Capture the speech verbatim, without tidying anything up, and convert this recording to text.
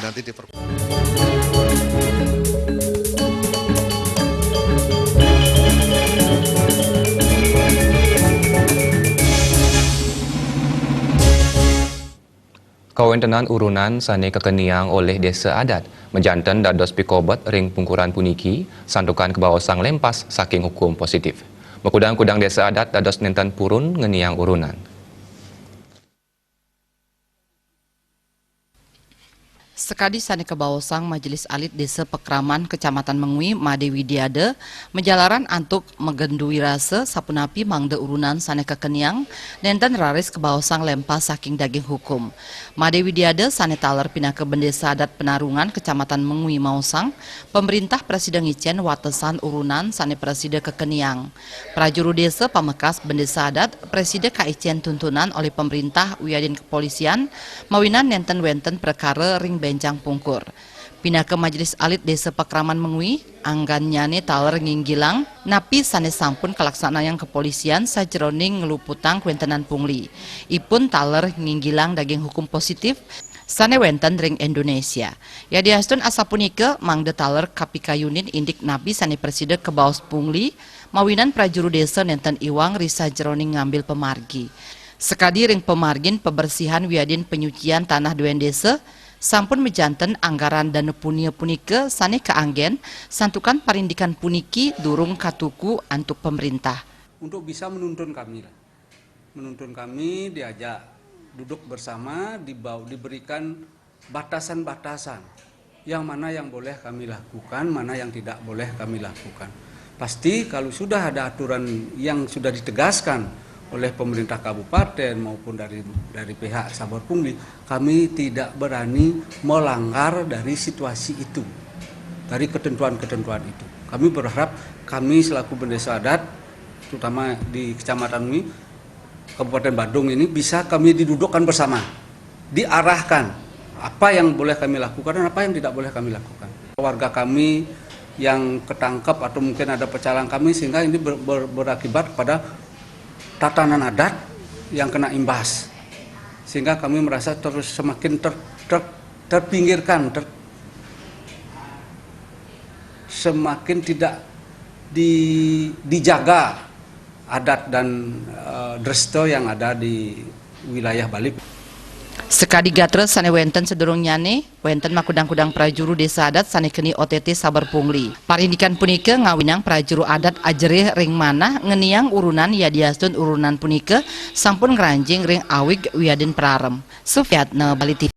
Nanti diper- Kawéntenan urunan sané kakeniang olih désa adat, majanten dados pikobet ring pungkuran puniki, santukan kabaosang lempas saking hukum positif. Makudang-kudang désa adat dados nénten purun ngeniang urunan. Sakadi sané kabaosang Majelis Alit Désa Pakraman Kecamatan Mengwi, Madé Widiada, majalaran antuk magendui rasa sapunapi mangda urunan sané kakeniang nénten raris kabaosang lempas saking daging hukum. Madé Widiada sané taler pinaka Bendésa Adat Penarungan Kecamatan Mengwi maosang, pamréntah prasida ngicén watesan urunan sané prasida kakeniang. Prajuru désa pamekas Bendésa Adat prasida kaicén tuntunan olih pamréntah wiadin kepolisian, mawinan nénten wénten prekara ring bénjang pungkur. Pinaka Majelis Alit Désa Pakraman Mengwi, anggannyané taler nginggilang napi sané sampun kalaksanayang kepolisian sajeroning ngluputang kawéntenan pungli. Ipun taler nginggilang daging hukum positif sané wénten ring Indonesia. Yadiastun asapunika, mangda taler kapikayunin indik napi sané prasida kabaos pungli, mawinan prajuru désa nénten iwang ri sajeroning ngambil pamargi. Sakadi ring pamargin pabersihan wiadin panyucian tanah duén désa, sampun majanten anggaran dana punia punika sané kaanggén, santukan parindikan puniki durung katuku antuk pamréntah. Untuk bisa menuntun kami lah. Menuntun kami diajak duduk bersama, dibau-, diberikan batasan-batasan. Yang mana yang boleh kami lakukan, mana yang tidak boleh kami lakukan. Pasti kalau sudah ada aturan yang sudah ditegaskan oleh pemerintah kabupaten maupun dari dari pihak Saber Pungli, kami tidak berani melanggar dari situasi itu, dari ketentuan-ketentuan itu. Kami berharap kami selaku bendesa adat, terutama di Kecamatan Mengwi, Kabupaten Badung ini, bisa kami didudukkan bersama, diarahkan apa yang boleh kami lakukan dan apa yang tidak boleh kami lakukan. Warga kami yang ketangkep atau mungkin ada pecalang kami, sehingga ini ber- ber- berakibat pada tatanan adat yang kena imbas, sehingga kami merasa terus semakin ter- ter- terpinggirkan, ter- semakin tidak di- dijaga adat dan eh, dresta yang ada di wilayah Bali. Sakadi gatra sané wénten sadurungnyané, wénten makudang-kudang prajuru désa adat sané keni O T T Saber Pungli. Parindikan punika ngawinang prajuru adat ajerih ring manah ngeniang urunan, yadiastun urunan punika sampun ngranjing ring awig wiadin prarem. Sufiatna, Bali T V.